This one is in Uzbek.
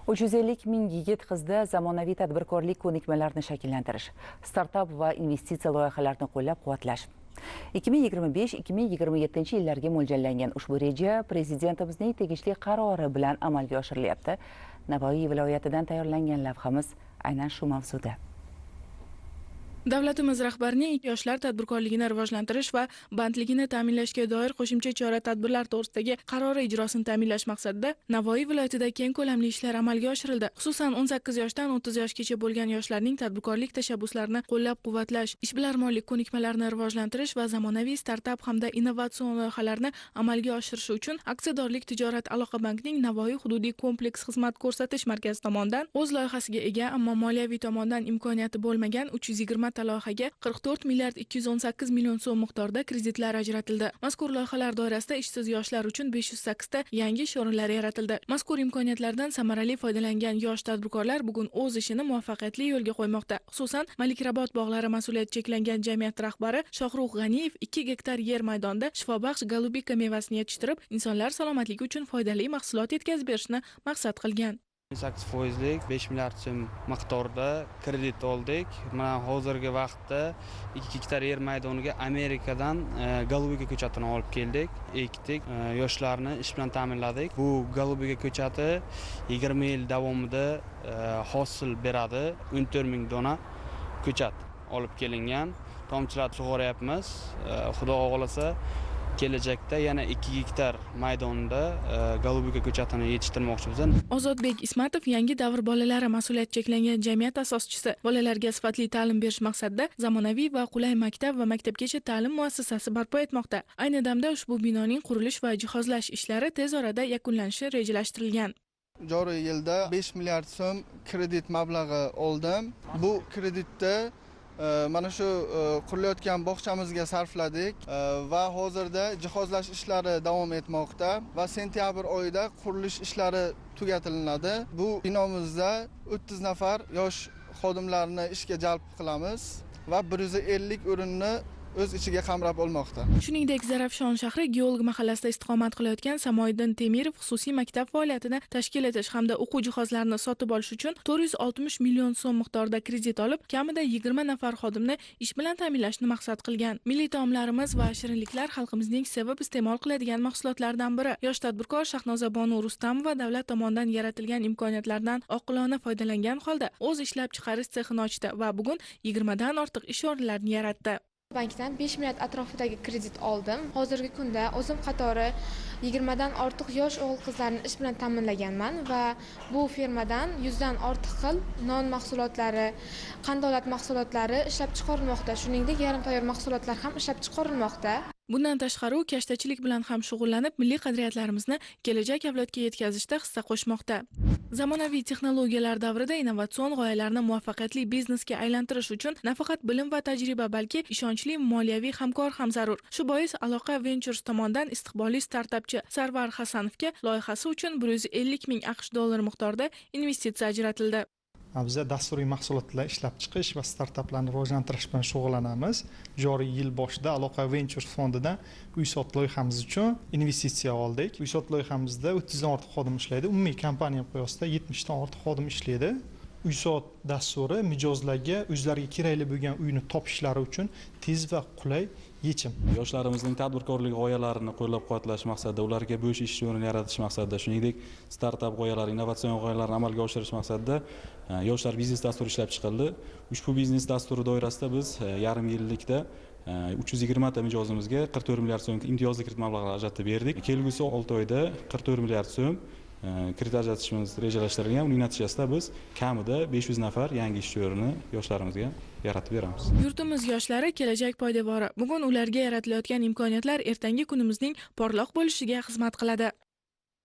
350 ming yigit qizda zamonaviy tadbirkorlik ko'nikmalarini shakllantirish, startap va investitsiya loyihalarini qo'llab-quvvatlash. 2025-2027 yillarga mo'ljallangan ushbu reja prezidentimizning tegishli qarori bilan amalga oshirilyapti. Navoiy viloyatidan tayyorlangan lavhamiz aynan shu mavzuda. Davlatimiz rahbarining yoshlar tadbirkorligini rivojlantirish va bandligini ta'minlashga doir qo'shimcha chora-tadbirlar to'g'risidagi qarori ijrosini ta'minlash maqsadida Navoiy viloyatida keng ko'lamli ishlar amalga oshirildi. Xususan, 18 yoshdan 30 yoshgacha bo'lgan yoshlarning tadbirkorlik tashabbuslarini qo'llab-quvvatlash, ishbilarmonlik ko'nikmalarini rivojlantirish va zamonaviy startap hamda innovatsion loyihalarni amalga oshirish uchun Aksiyadorlik tijorat aloqa bankining Navoiy hududiy kompleks xizmat ko'rsatish markazi tomonidan o'z loyihasiga ega, ammo moliyaviy tomondan imkoniyati bo'lmagan 320 loyihaga 44 milliard 218 million so'm miqdorida kreditlar ajratildi. Mazkur loyihalar doirasida ishsiz yoshlar uchun 508 ta yangi ish o'rinlari yaratildi. Mazkur imkoniyatlardan samarali foydalangan yosh tadbirkorlar bugun o'z ishini muvaffaqiyatli yo'lga qo'ymoqda. Xususan, Malikrabot bog'lari mas'uliyati cheklangan jamiyat rahbari Shohrux G'aniyev 2 gektar yer maydonida shifobaxsh golubika mevasini yetishtirib, insonlar salomatligi uchun foydali mahsulot yetkazib berishni maqsad qilgan. 8%lik 5 milliard so'm miqdorida kredit oldik. Mana hozirgi vaqtda 2 gektar yer maydoniga Amerikadan golubika ko'chatini olib keldik, ekdik, yoshlarni ish bilan ta'minladik. Bu golubika ko'chati 20 yil davomida hosil beradi. 14 ming dona ko'chat olib kelingan. Tomchilatib sug'oryapmiz. Xudo xohlasa kelajakda yana 2 gektar maydonda golubika ko'chatini yetishtirmoqchimiz. Ozodbek Ismatov yangi davr bolalari mas'uliyati cheklangan jamiyat asoschisi. Bolalarga sifatli ta'lim berish maqsadida zamonaviy va qulay maktab va maktabgacha ta'lim muassasasi barpo etmoqda. Ayni damda ushbu binoning qurilish va jihozlash ishlari tez orada yakunlanishi rejalashtirilgan. Joriy yilda 5 milliard so'm kredit mablag'i oldim. Bu kreditda mana shu qurilayotgan bog'chamizga sarfladik va hozirda jihozlash ishlari davom etmoqda va sentyabr oyida qurilish ishlari tugatilinadi. Bu binomizda 30 nafar yosh xodimlarni ishga jalb qilamiz va 150 o'rinni o'z ichiga qamrab olmoqda. Shuningdek, Zarafshon shahri Geolog mahallasida istiqomat qilayotgan Samoyiddin Temirov xususiy maktab faoliyatini tashkil etish hamda o'quv jihozlarini sotib olish uchun 460 million so'm miqdorida kredit olib, kamida 20 nafar xodimni ish bilan ta'minlashni maqsad qilgan. Milliy taomlarimiz va shirinliklar xalqimizning sevib iste'mol qiladigan mahsulotlaridan biri. Yosh tadbirkor Shahnoza Bonu Rustamova davlat tomonidan yaratilgan imkoniyatlardan oqilona foydalangan holda o'z ishlab chiqarish sexini ochdi va bugun 20 dan ortiq ish o'rinlarini yaratdi. Bankdan 5 milliard atrofidagi kredit oldim. Hozirgi kunda o'zim qatori 20 dan ortiq yosh o'g'il-qizlarni ish bilan ta'minlaganman va bu firmadan 100 dan ortiq xil non mahsulotlari, qandolat mahsulotlari ishlab chiqarilmoqda. Shuningdek, yarim tayyor mahsulotlar ham ishlab chiqarilmoqda. Bundan tashqari, u kashtachilik bilan ham shug'ullanib, milliy qadriyatlarimizni kelajak avlodga yetkazishda hissa qo'shmoqda. Zamonaviy texnologiyalar davrida innovatsion g'oyalarni muvaffaqiyatli biznesga aylantirish uchun nafaqat bilim va tajriba, balki ishonchli moliyaviy hamkor ham zarur. Shu bois Aloqa Ventures tomonidan istiqbolli startapchi Sarvar Hasanovga loyihasi uchun 150 ming AQSh dollari miqdorida investitsiya ajratildi. Bizda dasturiy mahsulotlar ishlab chiqish va startaplarni rivojlantirish bilan shug'ullanamiz. Joriy yil boshida Aloqa Ventures fondidan Uysot loyihamiz uchun investitsiya oldik. Uysot loyihamizda 30 dan ortiq xodim ishlaydi. Umumiy kompaniya miqyosida 70 dan ortiq xodim ishlaydi. Uysot dasturi mijozlarga o'zlariga kerakli bo'lgan uyni topishlari uchun tez va qulay yechim. Yoshlarimizning tadbirkorlik g'oyalarini qo'llab-quvvatlash maqsadida, ularga bo'sh ish o'rnini yaratish maqsadida, shuningdek, startap g'oyalari, innovatsion g'oyalarni amalga oshirish maqsadida yoshlar biznes dasturi ishlab chiqildi. Ushbu biznes dasturi doirasida biz yarim yillikda 320 ta mijozimizga 44 milliard so'm imtiyozli kredit mablag'lari ajratib berdik. Kelgusi 6 oyda 44 milliard so'm kredit ajratishimiz rejalashtirilgan. Uning natijasida biz kamida 500 nafar yangi ish o'rnini yoshlarimizga yaratib beramiz. Yurtimiz yoshlari kelajak poydevori. Bugun ularga yaratilayotgan imkoniyatlar ertangi kunimizning porloq bo'lishiga xizmat qiladi.